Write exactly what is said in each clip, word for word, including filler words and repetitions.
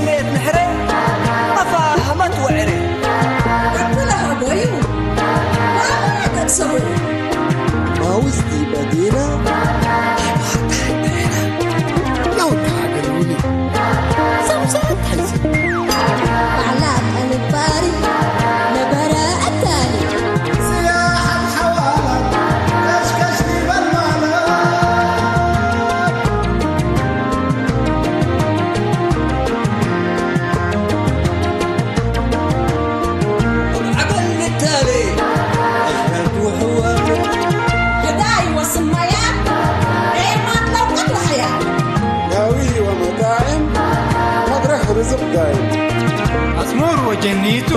ሌት ምሕረ ተፋህመት ወዕሬ። እብ ለሀቦዩ ወአመ ተቅሰቡ። ማውዝ ዲበ ዲነ ለውታገሉኒ። ሰምሰት ሐይሰ። ባዕላት አንባሪ ነበረ አታኒ። ስያሐት ሐዋላ ቀሽቀሽ ዲበል ማላ። ዐበል ልታቤ አሽዳድ ወሕዋት። ህዳይ ወስማያት ዔማት ለውቀት ወሐያት። ናዊ ወመጣዕም መድረክ ርዝቅ ዳይም። አስሙር ወጀኒቱ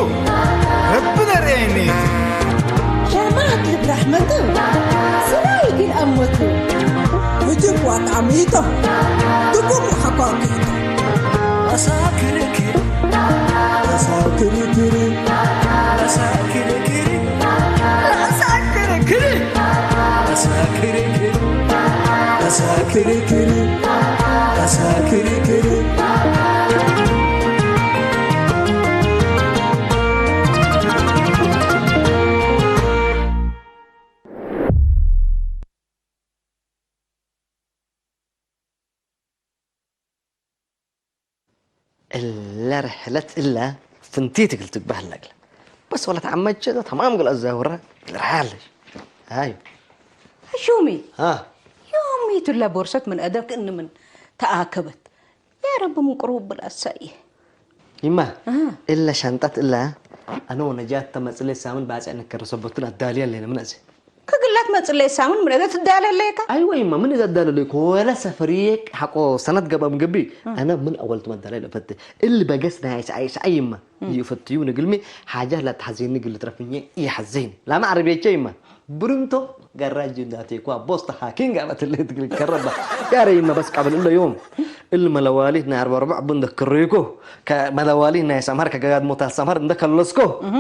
ረቢ ለርኤኒ። ሸማት ልብ ረሕመቱ ስራይ ግን አመቱ። ውጅብ ወአጣሚቶ ድጉም ወሐቋቂቶ። አሳክርክር አሳክርክር አሳክርክር አሳክርክር አሳክርክር አሳክርክር። እለ ርሕለት እለ ፍንቲት እግል ትግበእ ህለ እግለ። በስ ወለት ዐመቼ ተማም እግል አዛውረ እግል ረሓለሽ። አዩ። ሹሚ፣ አ። ዮሚቱ እለ ቦርሰት ምን አደብ ክእኒ ምን ተአከበት። ያ ረቢ ምን ቅሩብ ብላሳዬ። ይማ፣ አ። እለ ሸንጠት እለ አነ ወነጃት ተ መጽሌ ሳምን ባጽዕ ንከረ ሰበቱን አዳልየ ለነ ምን አዜ። ከግላት መጽለይ ሳምን ምን እዘ ትዳለሌካ? አይወ ይማ፣ ምን እዘ ትዳለሌኮ? ወለ ሰፈርዬ ሐቆ ሰነት ገብአ ምን ገብእ፣ እ። አነ ምን አወልቱ መዳላይ ለፈቴ። እሊ በገስ ናይ ሰዓይ ሰዓይ ይማ፣ እ። ይፈትዩ ንግልሚ፣ ሓጃ ላትሐዜኒ ግል ትረፍኘ ኢሐዜኒ። ላመ ዐረብየቼ ይማ፣ ብርንቶ ገራጅ እንዳቴኳ ቦስተ ሃኪን ጋበት እሊ ትግል ከረባ። ያረ ይማ፣ በስ ቀብል እለ ዮም፣ እሊ መለዋሊት ናይ አርባ አርበዕ ቡ እንደ ክሬኮ፣ ከመለዋሊት ናይ ሰምሀር ከገጋድ ሞታል ሰምሀር እንደ ከለስኮ፣ እህ።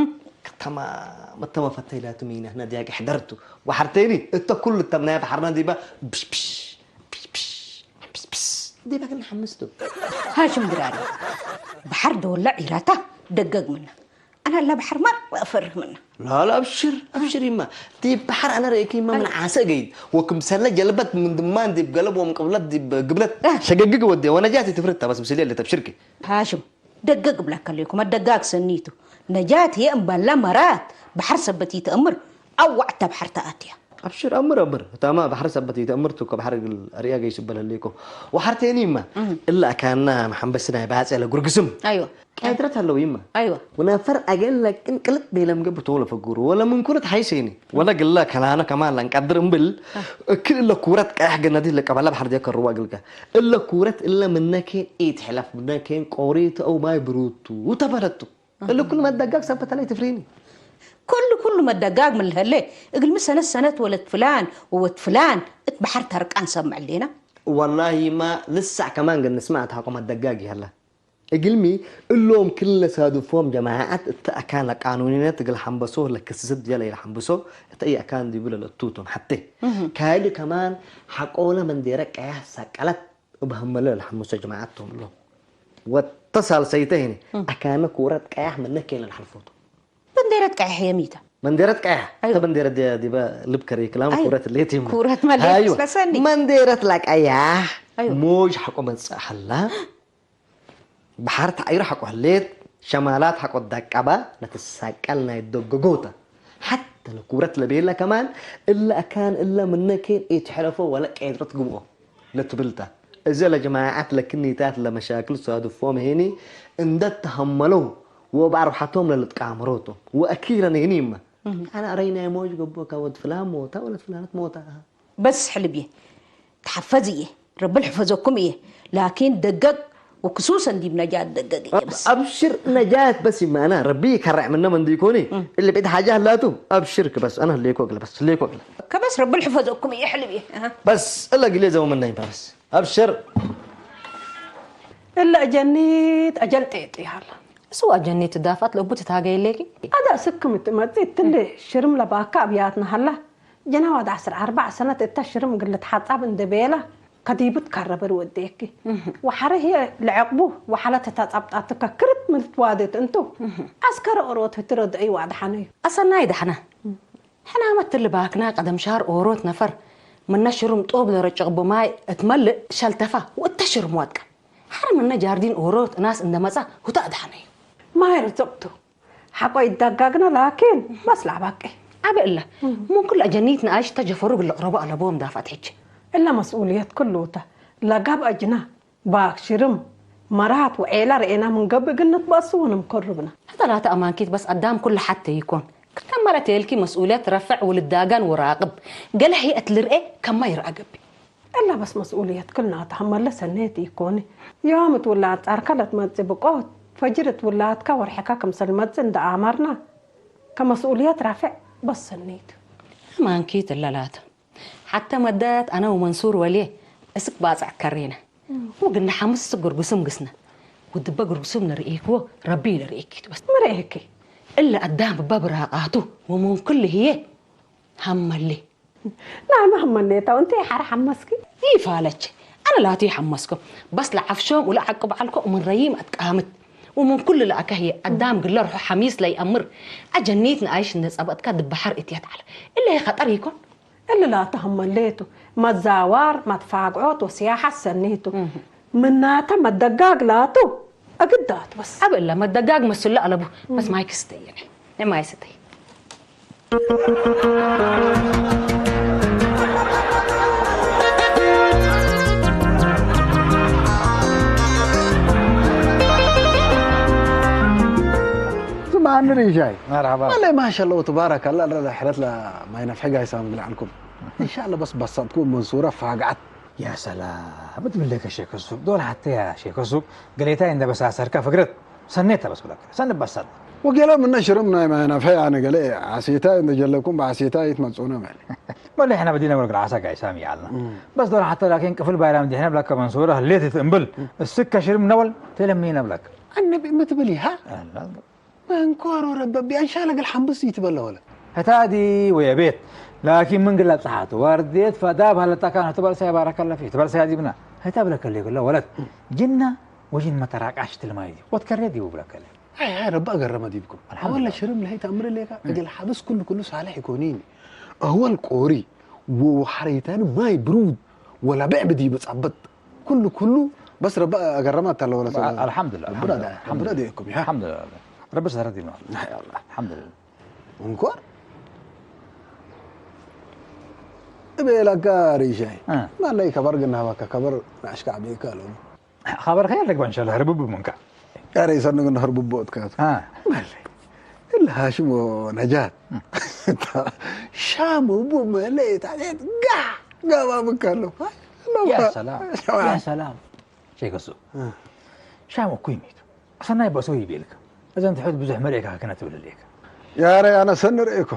ተማም እተመ ፈተይ ላቱ ሚነ ህነ ዲያቂ ሕደርቱ ወሐርቴኒ እተ ኩሉ ተምናየ በሐርነ ዲበ ብሽብሽ ብሽብሽ ብስብስ ዲበ ክነ ሐምስቱ። ሃሽም ድራሪ በሐር ደወለ ዒራታ ደገግ ምነ። አነ ለበሐር መረ እፈርህ ምነ። ላላ አብሽር አብሽር ይማ ዲብ በሐር አነ ረኤኪ ይማ ምን አይ። ዓሰ ገይድ ወክምሰለ ጀልበት ምን ድማን ዲብ ገለብ ወምቅብለት ዲብ ግብለት አ። ሸገግግ ወዴ ወነጃቲ ትፍርታ በስ ምስሌ ለተብሽርኪ። ሃሽም ደገግ እብለከ ሌኩ መደጋግ ሰኒቱ። ነጃት ህዬ እምበለ መራት በሐር ሰበት ኢተአምር አወዕ እተ በሐር ተአትያ። አብሽር አምር አምር። እታማ በሐር ሰበት ኢተአምር ቱ ከበሐር እግል አርያ ገይስ እበለ ሌኮ። ወሐርቴኒማ እህ። እለ አካና መሐንበስ ናይ ባጼ ለጉርግስም። አይወ። ቀድረት ሀለው ይማ። አይወ። ወነፈር አገል ለቅን ቅልጥ ቤለም ገብቶ ለፈጉሩ ወለ ምንኩርት ሐይሴኒ። ወለ ግለ ከላነ ከማን ለንቀድር እምብል፣ አ። እክል እለ ኩረት ቀያሕ ገነዲ ለቀበለ በሐር ዲያ ከርዋ እግልከ። እለ ኩረት እለ ምነኬን ኢትሕለፍ፣ ምነኬን ቆሪት አው ማይ ብሩቱ ተበለቱ። አ። እለ ኩሉ መደጋግ ሰበት ላይ ትፍሬኒ። ኩሉ ኩሉ መደጋግ ምን ለህሌ፣ እግልሚ ሰነት ሰነት ወለት ፍላን ወወት ፍላን እት በሐር ተርቃን ሰምዕ ሌና። ወላሂ ማ ልሳዕ ከማን ግን ንስማዕ እት ሐቆ መደጋግ ይሀለ። እግልሚ፣ እሎም ክል ለሳድፎም ጀማዐት እተ አካን ለቃኑንየት እግል ሐንበሶ ለክስስት ጀለ ኢለሐንብሶ፣ እተ ኢአካን ዲቡ ለለቱ ቶም ሐቴ። እህ። ካይድ ከማን ሐቆለ መንዴረ ቀያሕ ሰቀለት እብ ሀመለ ለሐምሶ ጀማዐት ቶም እሎም። ወተ ሳልሰይተ ህኒ፣ እህ። አካነ ኩረት ቀያሕ ምነ ኬነ ለሐልፎ ቶም። መንዴረት ቀያሕ የሚተ። መንዴረት ቀያሕ? አይወ። እተ መንዴረት ዲ-፣ ዲበ ልብ ከሬ ክላም አይ። ኩረት ሌት ይማ። ኩረት መሌት አይወ። ስለሰኒ። መንዴረት ለቀያሕ አይወ። ሞጅ ሐቆ መጽእ ሐላ። በሐር ተዐይሮ ሐቆ ህሌት፣ ሸማላት ሐቆ ደቀባ ለትሳቀል ናይ ደገጎተ። ሐተ ለኩብረት ለቤለ ከማን፣ እለ አካን እለ ምነ ኬን ኢትሐለፎ ወለ ቄድረት ግብኦ ለትብልታ። እዘ ለጀማዐት ለክኒታት ለመሻክል ሳድፎም ሄኒ እንደ ተሀመለው ወበአርወሐቶም ለልትቃምሮቶም። ወአኪረን ሄኒማ። እህ። አነ አረይ ናይ ሞጅ ገቦ ከወድ ፍላን ሞታ ወለት ፍላነት ሞታ። በስ ሕልብ እየ፣ ተሐፈዝ እየ፣ ረቢ ልሕፈዘኩም እየ። ላኪን ደገግ ወክሱሰን ዲብ ነጃት ደገግ እየ በስ። አብሽር ነጃት በስ ይማና ረቢ ከረዕ ምነ መንዲ ይኮኒ። እም። እሊ ብዕድ ሓጃ ህላቱ አብሽርክ በስ አነ ህሌኮ እግለ በስ ህሌኮ እግለ። ከበስ ረቢ ልሕፈዘኩም እየ ሕልብ እየ። አሃ። በስ እለ ግሌ ዘውምናይ በስ አብሽር። እለ አጀኒት አጀል ጤጥ ይሃላ። እሱ አጀኒት ዳፋት ለእቡ ትታገይ ሌኪ። አዳ ስክም ትመጽእ ትንዴ ሽርም ለባካ አብያትነ ሀላ። ጀናዋድ ዐስር አርበዕ ሰነት እተ ሽርም እግል ልትሐጻብ እንዴ ቤለ፣ ከዲቡ ትከረበ ልወዴኪ። እህ። ወሐረ ህዬ ለዐቅቡ ወሐለት እተ ጸብጣትከ ክርት ምን ልትዋዴት እንቱ። እህ። ዐስከረ ኦሮት ህቲ ረድአዩ ወአድሐነዩ። አሰናይ ደሐነ። ሕናመት እሊ ባክና ቀደም ሻር ኦሮት ነፈር ምነ ሽሩም ጦብ ለረጭቅቡ ማይ እት መልእ ሸልተፈ ወእተ ሽሩም ወድቀ። ሐረ ምነ ጃርዲን ኦሮት እናስ እንደ መጸ ሁተ አድሐነዩ። ማይ ርዝቅ ቱ። ሐቆ ይደጋግነ ላኪን በስ ለአባቄ። ዐቢ እለ። እም። ምን ክል አጀኒት ነአይሽ ተጀፈሩ እግል ልቅረቡ አለቦም ዳፈት ሕጅ። እለ መስኡልየት ክሉ ተ። ለገብአ ጅና፣ ባክ ሽርም፣ መራት ወዔለ ረኤና ምን ገብእ እግል ንትበአሱ ወንምከሩ ብነ። ህተ ላተ አማንኪት በስ አዳም ኩሉ ሐቴ ኢኮን። ከመ ለቴልኪ መስኡልየት ረፍዕ ወልዳገን ወራቅብ። ገሌ ህዬ እት ልርኤ ከመ ይርአ ገብእ። እለ በስ መስኡልየት ክልናተ ሀመለ ሰኔት ኢኮኒ። ዮም እት ውላድ ጻርከ ለትመጽእ ብቆት፣ ፈጅር እት ውላድከ ወርሕከ ክምሰል መጽእ እንደ አመርና፣ ከመስኡልየት ራፍዕ በስ ሰኔቱ። አማንኪት እለ ላተ። ሐተ መደት አነ ወመንሱር ወልዬ እስክ ባጽዕ ከሬነ። ወግንደ ሐምስ እስክ ግርጉስም ግስነ። ወድበ ግርጉስም ለርኤክዎ ረቢ ለርኤኪቱ በስ። ምን ረኤኪ? እለ አዳም እበ ብራቃቱ ወምን ክል ህዬ ሀመሌ። ናይመ ሀመሌታ ወእንተ ሐረ ሐመስኪ? ኢፋለች። አነ ላቱ ሐመስኮ። በስ ለዐፍሾም ወለዐቅብ ዐልኮ ምን ረዪም አትቃምት። ወምን ኩሉ ለአከ ህዬ አዳም ግለ ርሑ ሐሚስ ለይአምር። አጀኒት ነአይሽ እንደ ጸበጥከ ድብ በሐር እትየት ዐለ። እለ ህዬ ከጠር ኢኮን? እሊ ላቱ ሀመሌቱ። መዛዋር፣ መትፋግዖት ወስያሐት ሰኒቱ። እህ። ምናተ መደጋግ ላቱ እግዳት በስ። አብ እለ መደጋግ መስሎ አለቡ። በስ ማይ ክስተየነ። ማይ ስተይ። ስምዐኒ ሪሻይ። መርሐባ። አለ ማሻአላህ ወተባረከላህ፣ አለ ሕረት ለማይ ነፍሐ ጋይሳም እግል ዐልኩም። እንሻአላህ በስ በሰጥኩም መንሱረ ፋግዐት። ያ ሰላም፣ እት ብሌከ ሼከ ሱቅ፣ ዶል ሐቴ ያ ሼከ ሱቅ፣ ገሌታይ እንደ በሳሰርካ ፍግረት ሰኔት ተበስ ብለከ፣ ሰኒ በሳት። ወገሌ ምነ ሽርም ናይ ማይ ነፍሐ ያነ ገሌ ዓሲታይ እንደ ጀለብኩም በዓሲታይ ይትመጽኡነ መለ። መለ ሕነ በዲነ ወርግ ለዓሳ ጋይሳም ይዐልና። እም። በስ ዶል ሐቴ ላኪን ቅፍል ባይራም ዲሕነ ብለከ መንሱረ ህሌት እት እምብል፣ እም። እስከ ሽርም ነበል ተለሚነ ብለከ። አነ ብ-፣ ምትብል ይሃ? አላ። መንኮር ወረበቢ አንሻ ለግል ሐምብስ ይትበለ ወለ። ህታዲ ወየቤት። ላኪን ምን ግል አብጽሓቱ? ዋርድየት ፈዳብ ሀለታ ካን ህቱ በልሰ ይባረከለ ፊ፣ ህቱ በልሰ ያዲብና። ህታ ብለከለ ይብለ ወለት። ጅና ወጅን መተራቃሽ ትልማይ ዲብ። ወትከሬ ዲቡ ብለከለ። አይ፣ አይ፣ ረቢ አገረመ ዲብኩም። አልሐምዱሊላህ። አወለ ሽርም ለሀይ ተአምር ሌካ፣ እም። እግል ሐብስ ኩሉ ኩሉ ሳልሕ ይኮኒኒ። አወል ቆሪ ወሐረይታን ማይ ብሩድ ወላ ብዕብ ዲብ ጻበት። ኩሉ ኩሉ በስ ረቢ አገረማት አለ ወለ ሰ-፣ አልሐምዱሊላህ፣ ረብና ዳ-፣ አልሐምዱሊላህ። ረብና ዲኩም፣ ያ። አልሐምዱሊላህ። ረቢ ሰተረ ዲብና። አይ አላህ። አልሐምዱሊላህ። እንኮር እቤ ለካ ሪሻይ። እ። ማለይ ከበር ግና በካ ከበር ናሽካ አቤካ አለው። ኸበር ኸይር ልግበእ እንሻላህ፣ ርብብ ምንከ። ያሬ ሰኑ ግን ህርብቦ እትካቱ። አ። ማለይ። እለ ሃሽም ወነጃት። እም። ሻም ወቡ መለየት አቤት ጋ ጋባ ምካለሁ። ያ ሰላም፣ ያ ሰላም። ሼክ እሱ። እ። ሻም እኩይ ሚ ቱ። አሰናይ በሶ ይቤልከ። እዘን ትሑት ብዙሕ መርኤካ ክነ ትብል ህሌከ። ያሬ አነ ሰኒ ርኤኮ።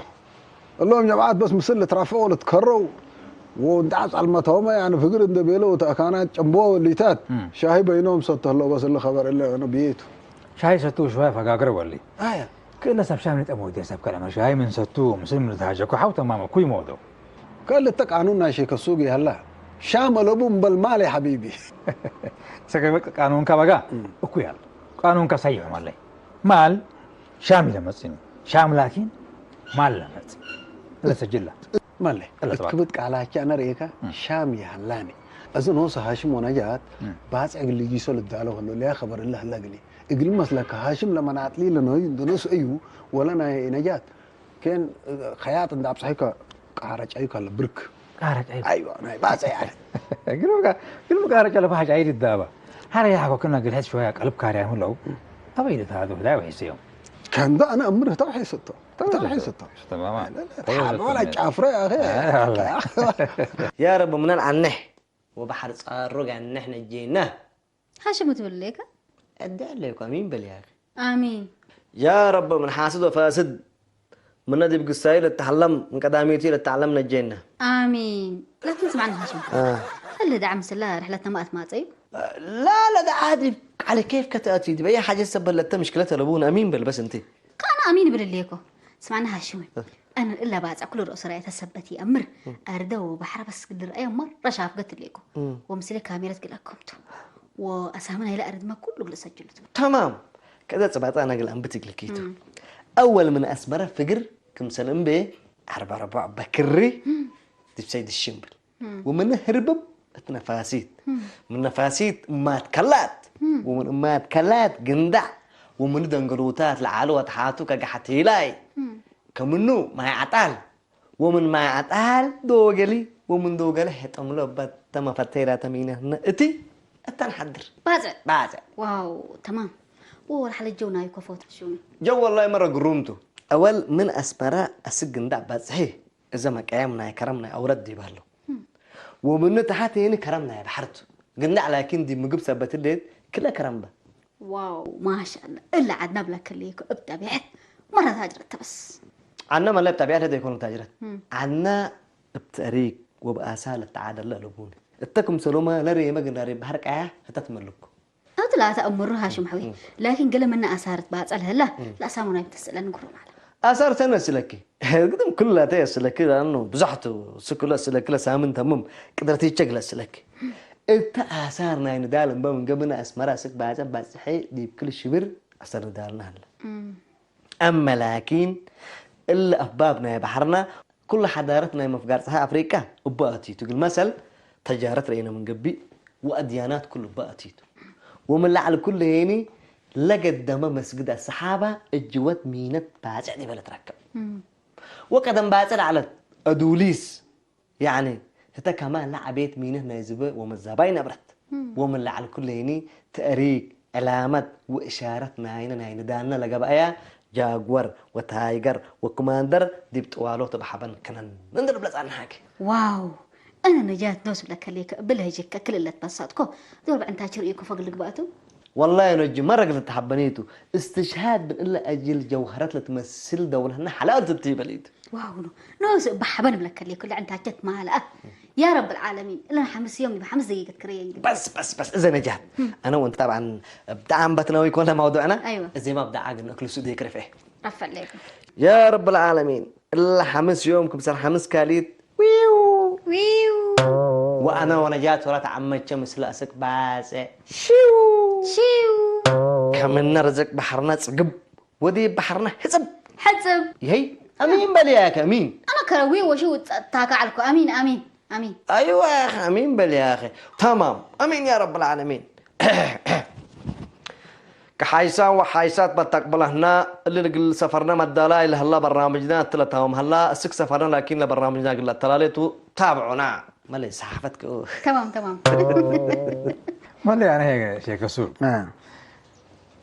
እሎም ጀምዓት በስ ምስል ልትራፈው ልትከረው ወእንተ ዐጽ ዐልመታውመ፣ ያኒ፣ ፍግር እንደ ቤለው ተአካናት ጨምቦ ወሊታት እም። ሻሂ በይኖም ሰቶ ህለው፣ በስ እሊ ኸበር እለ ሆነ ብዬቱ። ሻሂ ሰቱ ወሽዋይ ፈጋግረ ወሊ። አያ። ክእለ ሰብ ሻም ንጠም ወዴ ሰብ ከለመ ሻሂ ምን ሰቱ ምስል ምን ልትሃጀኩ ሐው ተማም እኩይ ሞደው። ከእልተ ቃኑን ናይ ሼከ ሱግ ይሀላ። ሻም አለቡ እምበል ማል ያ ሐቢቢ። ሰገበ ቃኑንከ በጋ እም። እኩይ አለ። ቃኑንከ ሰይሕ ማለይ። ማል ሻም ኢለመጽእኒ። ሻም ላኪን ማል ለመጽእ። እለ ሰጅላ። ማለ፣ እለ እት ሰባብ። ክብድ ቃላቼ አነ ርኤካ እም። ሻም ይሀላኒ። እዝ ኖሰ ሃሽም ወነጃት እም። ባጽዕ እግል ልጊሶ ልዳለው ህሎ፣ ለያ ኸበር እለ ህለ እግሊ። እግል መስለከ ሃሽም ለመናጥሊ ለነዩ እንደ ኖሱ እዩ፣ ወለ ናይ ነጃት ኬን ኸያጥ እንደ አብጽሐይከ ቃረጫዩ ከለ ብርክ። ቃረጫዩ። አይዋ፣ ናይ ባጽዕ ያለ። ግርም ቃ-፣ ግርም ቃረጫ ለፋ ሐጫይድ ዳባ። ሐረ ያኮ ክና ግልሐት ሸወያ ቀልብ ካርያም ህለው። አበይ ልትሃዱ ህዳይ ወሒሰዮም። ከንዶ አነ እምር ህታው ሐይሰቶ። ህታው ሐይሰቶ። ተማማ። ሐሎ ወላ ጫፍረ ያኸ። አይ፣ አላ። ያ ረብ ምነን አነሕ ወበሐር ጻሮ ጋነሕ ነጄና። ሐሽም ትብል ሌከ? አዲ አለይኩ አሚን በል ያኸ። አሚን። ያ ረብ ምን ሓስድ ወፋስድ ምነ ዲብ ግሳዩ ለተሐለም፣ ምን ቀዳሚቱ ለተዐለም ነጄነ። አሚን። ላኪን ስምዕኒ ሃሽም። አ። እሊ ደዓ ምስላ ርሕለትነ ማ አትማጸዩ? ላ፣ ለደዓ ዲብ ቃለ ኬፍ ከተአቲ፣ ዲብ አየ ሓጀት ሰበት ለተ ምሽክለት አለቡን፣ አሚን በል በስ እንቲ። ከአነ አሚን እብል እሌኮ። ስምዕኒ ሃሽም። አ። አነ እለ ባጽዕ ኩሉ ርኡስ ራእየት ሰበት ይአምር። እም። አርደ ወበሐረ በስ እግል ልርአየ መረ ሻፍገት እሌኮ። እም። ወምስሌ ካሜረት እግል አከምቱ። ወአሳሚ ናይለ አርድመ ኩሉ እግል እሰጅሉት። ተማም። ከዛ ጽባጣ አነ እግል አንብት እግልኪቱ። እም። አወል ምን አስመረ ፍግር ክምሰል እምቤ አርበ ረቡዕ በክሪ እም። ዲብ ሰይድ ሽምብል። እም። ወምን ህርብብ እት ነፋሲት። እም። ምን ነፋሲት እማት ከላት። እም። ወምን እማት ከላት ግንዳዕ። ወምን ደንገሎታት ለዓሉ ወተሓቱ ከገሐት ሂላይ። እም። ከምኑ ማይ ዐጣል። ወምን ማይ ዐጣል ዶገሊ። ወምን ዶገሊ ሕጥምሎ በተመ ፈቴራተ ሚነህነ እቲ እተን ሐድር። ባጽዕ። ባጽዕ። ዋው፣ ተማም። ወወርሐ ለጀው ናይ ኮፎት ሹሚ። ጀው ወላይ መረ ግሩምቱ። አወል ምን አስመረ አስክ ግንዳዕ ባጽሒ። እዘ መቀየም ናይ ከረም ናይ አውረድ ዲብ ሀለው። እም። ወምኑ ተሐት ሄኒ ከረም ናይ በሐር ቱ። ግንዳዕ ላኪን ዲብ ምግብ ሰበት ህሌት ክለ ከረም በ። ዋው፣ ማሻአላህ። እለ ዐድነ እብለከ ሌኮ እብ ጠቢዐት መረ ታጅረት ተ በስ። ዐድነ መለ እብ ጠቢዐት ለተ ኢኮን ታጅረት። እም። ዐድነ እብ ተእሪክ ወእብ አሳር ለተዓደለ አለቡኒ። እተ ክምሰሎመ ለሬመ ግንዳሬ በሐር ቀያሕ ህተ ትመልኮ። አው ትላተ እምሩ ሃሽም ሐዊ። እም። ላኪን ገሌ ምነ አሳር እት ባጽዕ ለህላ፣ እም። ለአሳሙ ናይ ብተስእለን ግሩም ዐለ። አሳር ሰነ እስለኪ። ግድም ክሉ ላተ እስለኪ፣ ለአኑ ብዞሕ ቱ፣ ስክሎ እስለኪ ለሳምን ተምም ቅድረት ይቸግለ እስለኪ። እተ አሳር ናይ ንዳል እምበ ምን ገብነ አስመረ እስክ ባጽዕ ባጽሐ ዲብ ክል ሽብር አሰር ንዳልና ሀለ። እም። አመ ላኪን፣ እለ አፍባብ ናይ በሐርና፣ ኩሉ ሐዳረት ናይ መፍጋር ጸሓይ አፍሪቃ እቡ አቲቱ። እግል መሰል፣ ተጃረት ረኤነ ምን ገብእ፣ ወአድያናት ኩሉ እቡ አቲቱ። ወምን ለዐል ኩሉ ሄኒ፣ ለገደመ መስግድ አሰሓባ እጅወት ሚነት ባጽዕ ዲበ ልትረከብ። እም። ወቀደም ባጽዕ ለዐለት አዱሊስ፣ ያኒ፣ ህተ ከማን ለዐቤት ሚነት ናይ ዝበ ወመዛባይ ነብረት። እም። ወምን ለዐል ኩሉ ሄኒ፣ ተእሪክ፣ ዕላመት ወእሻረት ናይነ ናይ ንዳልነ ለገብአያ ጃግወር ወታይገር ወኩማንደር ዲብ ጥዋሎት እብ ሐበን ክነን እንዴ ልብለ ጸንሐኪ። ዋው! እነ ነጃት ኖስ እብለከ ሌከ እብል ህጅክ ክል እለ ትበሳጥኮ ዶል ብዕንታች ርእይኮ ፈግል ልግባእቱ። ወላሂ ኖጂ መረ እግል ልትሐበኒቱ፣ እስትሽሃድ ምን እለ አጅል ጀውሀረት ለትመስል ደውለትነ ሐላል ትትይበሊቱ። ዋው ኖ፣ ኖስ እብ ሐበን እብለከ ሌኩ ለዕንታቸት ማለአ። ያ ረብ ልዓለሚን፣ እለን ሐምስ ዮም ዲብ ሐምስ ደቂቀት ክረየ እንግዲህ። በስ፣ በስ፣ በስ፣ እዘ ነጃት። እም። አነ ወእንተ ጠብዓን እብ ደዓም በትናዊ ኮነ መውዱዕና፣ አይወ። እዜማ እብ ደዓ ግን እክሉ ሱዴ ክርፌ። አፈለይኩም። ያ ረብ ልዓለሚን፣ እለ ሐምስ ዮም ክምሰል ሐምስ ካሊት፣ ዊው። ዊው። ወአነ ወነጃት ወረ ተዐመቸ ምስለ አስክ ባጼ። ሽው። ሽው። ከምነ ርዝቅ በሐርነ ጽግብ። ወዲብ በሐርነ ሕጽብ። ሕጽብ። ይሀይ አሚን በል ያከ አሚን። አነ ከረዊ ወሺ ውጸ ታካ ዐልኩ። አሚን፣ አሚን፣ አሚን። አይወ ያኸ አሚን በል ያኸ። ተማም። አሚን ያ ረብ ልዓለሚን። ከሓይሳ ወሓይሳት በተቅብለህና እሊ እግል ሰፈርነ መዳላይ ለህላ በርናምጅና እት ለታምም ሀላ፣ እስክ ሰፈርነ ላኪን ለበርናምጅና እግል ለአተላሌቱ ታብዑና። መለይ ሰሓፈት ከኡ። ተማም፣ ተማም። መለይ አነ ሄገ ሼክ እሱ። አ።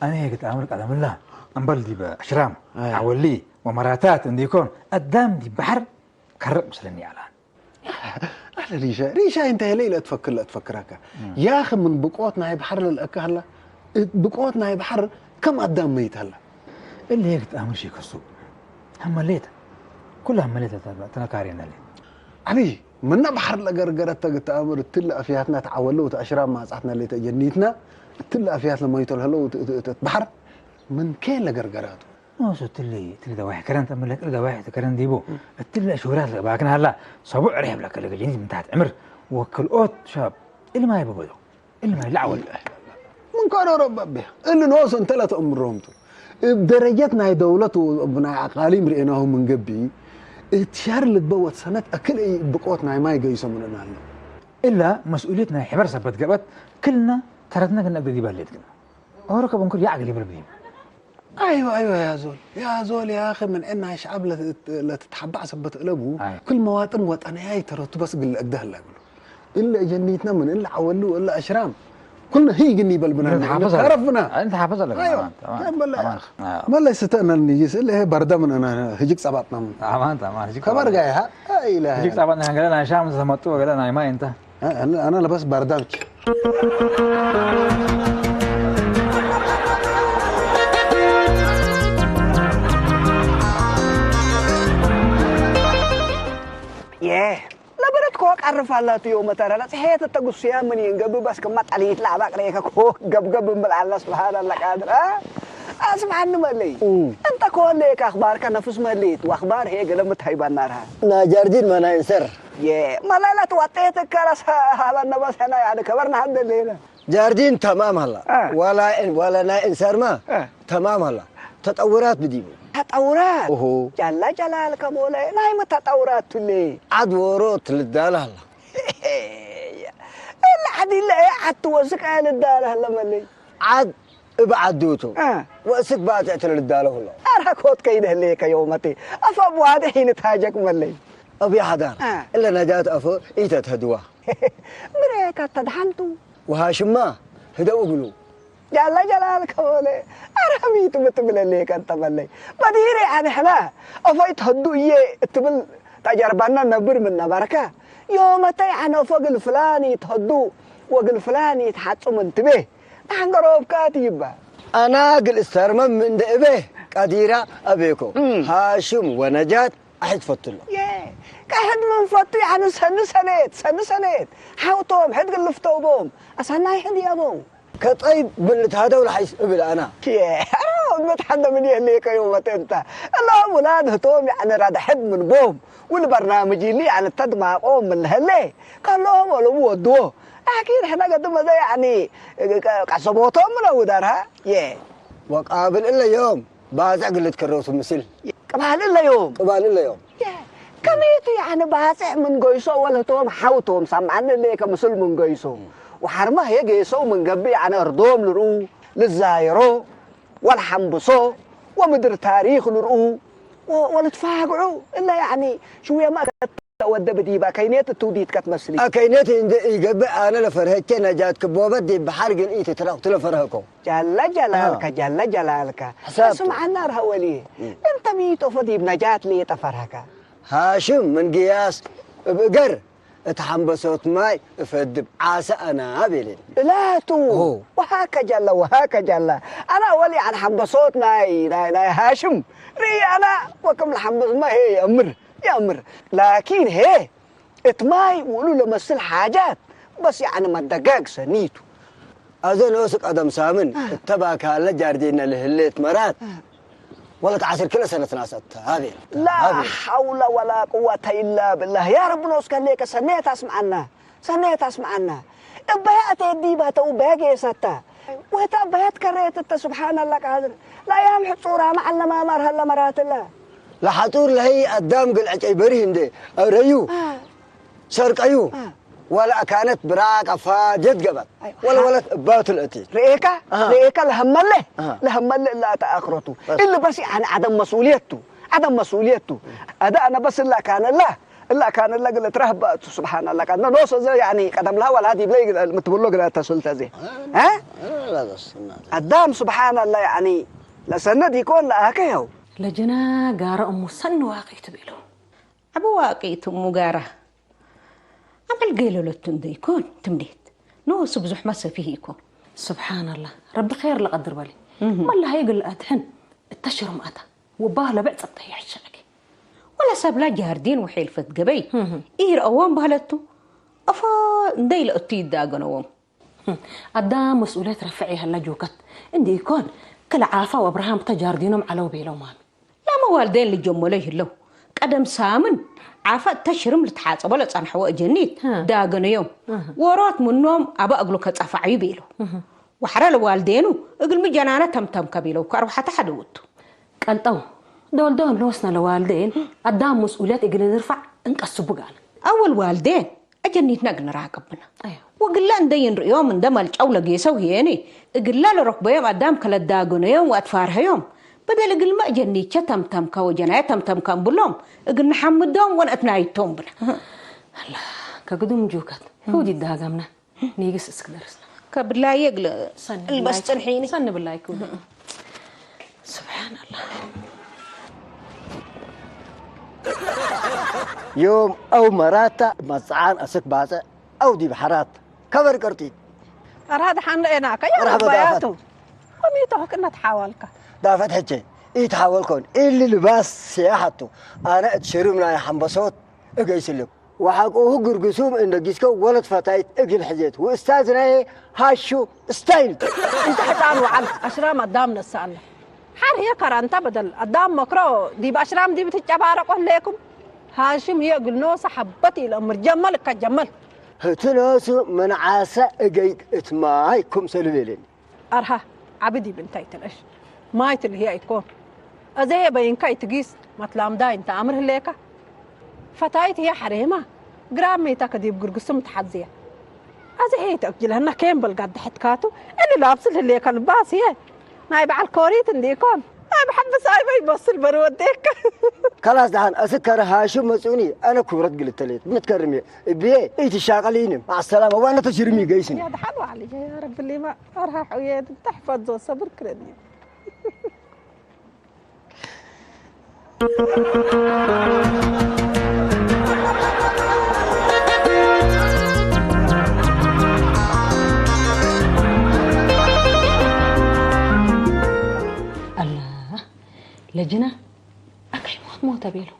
አነ ሄገ ተአምር ቀደምላ፣ እምበል ዲበ አሽራም፣ አይ። ዐወሊ ወመራታት እንዲኮን፣ አዳም ዲብ በሐር ከርቅ ምስልኒ አላ። አለ ሪሻ፣ ሪሻ እንተ ሄለ ኢለአትፈክር ለአትፈክረከ። እም። ያኸ ምን ብቆት ናይ በሐር ለልአከ ሀላ፣ እት ብቆት ናይ በሐር ከም አዳም መይት ሀላ። እሊ ሄገ ተአምር ሺ ከሱ። ሀመሌተ፣ ኩለ ሀመሌተ ተነካሬነ ሌ። አቢ፣ ምነ በሐር ለገርገረተ እግል ተአምር እትለ አፍያትና ተዐወለው ወተአሽራም ማጽአትነ ሌተ ጀኒትና፣ እትለ አፍያት ለመይቶ ለህለው እት፣ እት፣ እት፣ እት በሐር ምን ኬን ለገርገራቱ። ኖሱ እትሊ፣ እትሊ ደዋሒ ከረን ተአምር ለክ፣ እሊ ደዋሒ እት ከረን ዲቡ፣ እም። እትሊ አሽሁራት ለእባክን ሀላ፣ ሰቡዕ ሬሕ ለከ ለገ ጀኒት ምን ተሐት ዕምር፣ ወክልኦት ሸባብ፣ እሊ ማይ በበዶ። እሊ ማይ ለዐወል። ምን ከሮ ረበቤ፣ እሊ ኖሱ እንተ ለተአምሮም ቱ። እብ ደረጀት ናይ ደውለት ወእብ ናይ አቃሊም ርኤናሁ ምን ገብእ፣ እት ሸህር ልግበእ ወሰነት አክል እይ ብቆት ናይ ማይ ገይሶ ምን እናለ። እላ መስኡልየት ናይ ሕበር ሰበት ገብአት፣ ክልና ተረትነ ክነ እግደ ዲብ ሀሌት ክና። ኦሮ ከበንኩር ያዕ እግል ይብል ብሂም። አይወ፣ አይወ፣ ያ ዞል፣ ያ ዞል፣ ያ አኺ፣ ምን ዕድ ናይ ሸዐብ ለት-፣ ለትትሐባዕ ሰበት እለቡ፣ አይ። ክል መዋጥን ወጠንያይ ተረቱ በስ እግል ለአግደ ህላ እግሉ። እለ ጀኒትነ ምን እለ ዐወሉ ወእለ አሽራም፣ ኩልነ ህይ እግል ኒበል ብነ እለ ንሕነ ተሓፈዘ አለ። ከረፍና። አይ፣ ተሓፈዘ አለ። አይወ፣ አማን፣ ከበለ አማን። አዎ። መለይ ስተእነ ንይስ፣ እለ ህይ በርደ ምን እነ ህጅግ ጸባጥና ምን። አማን፣ አማን፣ ህጅግ ከበርጋ ጸባጥና። ይሃ፣ አይ፣ ኢላሂ። ህጅግ ጸባጥና፣ ገለ ናይ ሻም ተመጡ፣ ገለ ናይ ማይ እንተ። አነ፣ አነ ለበስ በርዳንች። የ፣ ለበረድኮ ቀርፍ አላቱ ዮመ ተረ ለጽሔት እተ ጉስያ ምን ይንገብእ በስ ክመ ጠሊት ለአባቅሬከ ኮክ ገብገብ እምብል አለ። ስብሓን አለ ቃድር፣ አ? አስምዐኒ መለይ፣ እም። እንተ ኮን ሌከ አክባርከ ነፍስ መሊት፣ ወአክባር ህዬ ገሌ ምትሀይበና ረሀ። ናይ ጃርዲን መናይ እንሰር። የ፣ መለለት ወጤት እከ ለሰ ሀበነ በስ ሕነ ያኒ ከበርነ ሀንደ ሌነ። ጃርዲን ተማም ሀላ። አ። ወላ፣ ወላ ናይ እንሰርመ አ። ተማም ሀላ። ተጠውራት ብዲቡ። ተጠውራት? ኦሆ። ጀለ ጀላልከ ሞለ፣ ናይመ ተጠውራት ቱ እሊ? ዐድ ዎሮት ልዳለ ሀላ። እለ ዐድ እለ ዐድ ትወስቅ ልዳለ ሀለ መለይ። ዐድ እብ ዐዱ ቱ፣ አ። ወእስክ ባጽዕ ቱ ልዳለ ሀለ። አረ ኮት ከይደ ህሌከ ዮመቴ፣ አፈ አብ ዋዴሕ ኢንትሃጀክ መለይ። አብይ ሐዳር፣ አ። እለ ነጃት አፎ ኢተትሀድዋ። ምሬከ ተድሐንቱ። ወሃሽማ ህደው እግሉ። ጃለ ጀላልከ ሞለ፣ አረ ሚ ቱ ሚ ትብል ህሌከ እንተ መለይ። በዲር ያኒ ሕነ አፎ ኢትሀዱ እዬ እትብል ተጀርበነ ነብር ምን ነበርከ፣ ዮመተ ያኒ አፎ እግል ፍላን ኢትሀዱ ወእግል ፍላን ኢትሐጹ ምን ትቤ፣ ተሐንገሮብካ ትይበ። አና እግል እስተርመም ምን እንደ እቤ ቀዲራ አቤኮ። እም። ሃሽም ወነጃት አሕድ ፈትሎ። የ፣ ከሕድ ምን ፈቱ፣ ያኒ ሰኒ ሰኔት፣ ሰኒ ሰኔት ሐውቶም ሕድ ግልፍተው ቦም፣ አሰናይ ሕድ ያበው። ከጠይብ ምን ልትሃደው ለሐይስ እብል አና። የ፣ አሮ፣ መትሐደ ምን የህሌከ ዮመት እንተ። እሎም ውላድ ህቶም፣ ያኒ ረደ ሕድ ምን ቦም፣ ወልበርናምጅ እሊ፣ ያኒ ተድማቆም ምን ለህሌ፣ ከሎም ወለቡ ወድዎ። ላኪን ሕነ ገድም አዜ፣ ያኒ፣ ቀ-፣ ቀሰቦቶም ምን አውደርሃ። የ። ወቃብል እለ ዮም። ባጽዕ እግል ልትከረው ቱ ምስል። ቅባል እለ ዮም። ቅባል እለ ዮም። የ፣ ከሚቱ ያኒ ባጽዕ ምን ገይሶ ወለቶም ሐውቶም ሰምዐኒ ሌከ ምስል ምን ገይሶ። ወሐርመ ህዬ ጌሰው ምን ገብእ ያኒ አርዶም ልርኡ፣ ልዛየሮ፣ ወለሐምብሶ፣ ወምድር ታሪክ ልርኡ፣ ወ-፣ ወልትፋግዑ። እለ ያኒ ሽውየመ ወደ ብዲብ አከይኔት እቱ ዲትከ ትመስሊ። አከይኔት እንዴ ኢገብእ አነ ለፈርሀቼ ነጃት ክቦበት ዲብ በሐር ግን ኢትትረቅቱ ለፈርሀኮ። ጀለ ጀላልከ፣ አሃ። ጀለ ጀላልከ። ሕሳብ ቱ። እስምዐና አርሀ ወልዬ፣ እም። እንተ ሚ ጦፈ ዲብ ነጃት ሌጠ ፈርሀከ? ሃሽም ምን ግያስ እብ እገር እት ሐንበሶት ማይ እፈድብ ዓሰ አና ቤሌ። እላቱ። ኦሆ። ወሃከ ጀለ፣ ወሃከ ጀለ። አና ወልዬ ዐድ ሐንበሶት ናይ፣ ናይ፣ ናይ ሃሽም ርእይ አና ወክም ለሐንበስመ ህዬ የአምር። የአምር። ላኪን ህዬ እት ማይ ውእሉ ለመስል ሓጃት በስ ያዕኒ መደጋግ ሰኒ ቱ። አዜ ኖሱ ቀደም ሳምን አ። እተ ባካለ ጃርዴነ ለህሌት መራት አ። ወለት ዐስር ክለ ሰነት ናሰት ሀቤ። ላ ሀቤ። ሐውለ ወላ ቅወተ ኢላ ብላህ። ያ ረቢ ኖስከ ህሌከ ሰኔት አስምዐና። ሰኔት አስምዐና። እበ አቴት ዲበ ተ ወእበ ጌሰተ። ወህተ እበ ትከሬት እተ ስብሓን አላ ቃድር። ለአያም ሕጹራመ ዐለማመ አርሀለ መራትለ። ለሐጡር ለህይ አዳም እግል ዕጨይ በሪህ እንዴ አረዩ፣ አ። ሰርቀዩ፣ አ። ወለአካነት ብራቅ አፋጀት ገበት፣ አይዋ። ወለወለት እባቱ ለእቲት። ርኤካ? አሃ። ርኤካ ለሀመለ? አሃ። ለሀመለ እላ ተአክረቱ። በስ። እሊ በስ ያኒ ዐደም መስኡልየት ቱ። ዐደም መስኡልየት ቱ። አደ አነ በስ እላ ካነላ እላ ካን እለ እግል እትረህበ እቱ። ስብሓን አላህ። ቀድመ ኖሶ ዘ ያኒ ቀደም ለሀ ወላ ዲብለ እግል ምትብሎ እግል አተሱልተ ዘ። አ? አ፣ ላ በስ እናተ። አዳም ስብሓን አላህ ያኒ ለሰነት ኢኮን ለአከየው። ለጀና ጋረ እሙ ሰኒ ዋቂቱ ቤለው። አቡ ዋቂቱ እሙ ጋረ። አመል ገይለለቱ እንደ ኢኮን ትምኔት። ኖሱ ብዙሕ መሰፊህ ኢኮን። ስብሓን አላህ። ረቢ ኸይር ለቀድር በሊ። እህ። መላሀይ እግል አድሕን እተ ሽርም አታ። ወባህ ለብዕ ጸብጠ ይሕሸዐክ። ወለሰብላ ጃርዲን ወሔልፈት ገበይ እህ። ኢረአዎም በህለቱ። አፋ እንዴ ኢለአቱ ይዳገነዎም። አዳም መስኡልየት ረፍዕ ይሀላ ጁከት እንዴ ኢኮን፣ ክለ ዓፋ ወአብርሃም እተ ጃርዲኖም ዐለው ቤለው ማሚ። ላመ ዋልዴን ልጀመሎ ይህለው። ቀደም ሳምን ዓፋ እተ ሽርም ልትሓጸቦ ለጸንሐወ እጀኒት እህ። ዳገነዮም። እህ። ወሮት ምኖም አበ እግሉ ከጸፋዕዩ ቤለው። እህ። ወሐረ ለዋልዴኑ እግልሚ ጀናነ ተምተምከ ቤለው ከአርወሐተ ሐደወቱ። ቀልጠው ዶል ዶል ኖስነ ለዋልዴን አዳም መስኡልየት እግል ንርፈዕ እንቀስቡ ጋነ። አወል ዋልዴን አጀኒትነ እግል ንራቅብነ። አዮ። ወእግለ እንዴ ይንርእዮም እንደ መልጨው ለጌሰው ህዬኒ እግለ ለረክበዮም አዳም ከለዳገነዮም ወአትፋርሀዮም በደል እግልሚ አጀኒቼ ተምተምከ ወጀናየ ተምተምከ እምብሎም እግል ንሐምዶም ወነአትናይቶም ብነ። አላ ከግዱም ጁከት ህውድ ይዳገምነ። ኒግስ እስክ ደርስና። ከብላዬ እግል ሰኒ እልበስ ብላይክ፣ ጽንሒኒ። ሰኒ ብላይክ ውዲ። ስብሓን አላህ። ዮም አው መራታ መጽዓን አስክ ባጽዕ አው ዲብ ሐራት ከበር ቅርጢት። አርሃ ደሓን ለኤናከ ያ መርሐባ ባያቱ። ዳፈት። ወሚቶ ህክነት ሓዋልካ። ዳፈት ሕቼ ኢትሓወልኮን እሊ ልባስ ሲያሐቱ አነ እት ሽርም ናይ ሐንበሶት እገይስልም። ወሐቆሁ ግርግሱም እንደ ጊስከው ወለት ፈታይት እግል ሕዜት ወእስታዝ ናዬ ሃሹ ስታይል። እንተ ሕጻን ወዐል አሽራም አዳም ነሰአነ። ህዬ ከራንተ በደል አዳም መክሮ ዲብ አሽራም ዲብ ትጨባረቆ ህሌኩም። ሃሽም ህዬ እግል ኖሰ ሐበት ኢለአምር። ጀመል እከ ጀመል። ህቱ ኖሱ ምን ዓሰ እገይት እት ማይ ክምሰሉ ቤሌኒ። አርሃ ዐቢ ዲብ እንተ ኢትንእሽ። ማይ ትልህየ ኢኮን። አዜ ህዬ በይንከ ኢትጊስ መትላምዳይ እንተ አምር ህሌከ። ፈታይት ህዬ ሐሬመ ግራም ሜተከ ዲብ ግርግስም ተሐዝየ። አዜ ሄይ ተአክጅለህና ኬን በል ጋድ ሕትካቱ እሊ ላብስል ህሌከ ልባስ ህዬ ናይ በዐል ኮሪት እንዲኮን ናይ በሐብስ አይበ ይመስል በርወዴከ። ከላስ ደሓን አስክ ከረ ሃሽም መጽኡኒ አነ ኩብረት ግልተሌት ምትከርም እብዬ ኢትሻቀሊኒ። መዐሰላመ ዋነ ተሽርሚ ገይስኒ። ያ ደሓን ወዐሊ ያ ረብ ሊማ አርሃ ሑዬ ተሕፈዞ ሰብር ክረኒ። አላ ለጅነ አካይ ሞት ሞተ ቤሎ።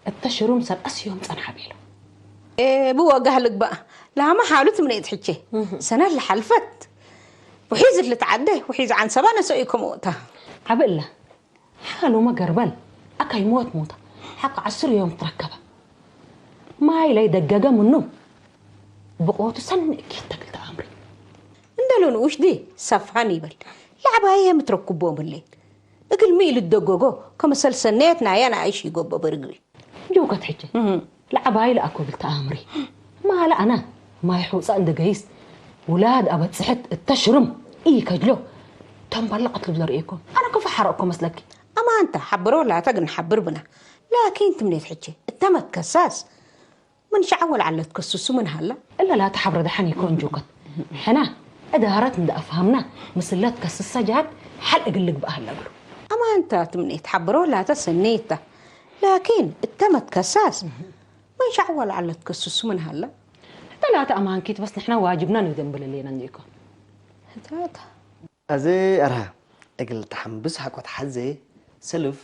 እተ ሽሩም ሰልአስ ዮም ጸንሐ ቤሎ። ኤ ብወጋህ ልግበእ ላመ ሓሉት ምኔት ሕቼ ሰነት ለሐልፈት ውሒዝ ልትዓደ ውሒዝ ዐንሰባ ነሰኢኩም ወቅታ። ዐቢ እለ ሓሉመ ገርበል አካይ ሞት ሞተ ሐቅ ዐስር ዮም ትረከበ። ማይ ለይደገገ ምኑ ብቆቱ ሰኒ እኪት ተግል ተአምሪ። እንደ ሎንኡሽ ዲ ሰፍሐን ይበል ለዐባዬ የምትረኩቦም ህሌት። እግል ሚ ልትደገጎ ከምሰል ሰኔት ናየ ነአይሽ ይጎበ በርግሪ። ጆከት ሕቼ እህ። ለዐባይ ለአኮ እግል ተአምሪ። ማለ አነ ማይ ሑጸ እንደ ገይስ ውላድ አበጽሕት እተ ሽርም ኢከጅሎ ተንበለቀት ልብለ ርኤኮ። አነ ክፉ ሐረቅኮ መስለኪ። አማንተ ሐብሮ ላተ ግን ሐብር ብና። ላኪን ትምኔት ሕቼ እተ መትከሳስ ምን ሸዐብ ወለዐለት ከስሱ ምን ሀለ? እለ ላተ ሐብረ ደሐን ኢኮን ጆከት። ሕነ እዳረት እንደ አፍሀምነ ምስለ ትከስሰ ጀሀት ሐል እግል ልግበእ ሀለ እግሉ። አማንተ ትምኔት ሐብሮ ላተ ሰኔት ተ። ላኪን እተ መትከሳስ ምን ሸዐብ ወለዐለት ከስሱ ምን ሀለ? እተ ላተ አማንኪት በስ ንሕነ ዋጅብነ ንግደም ብለሌነ እንዲኮን። ህታታ። አዜ አርሃ እግል ተሐምብስ ሐቆ ተሐዜ ሰልፍ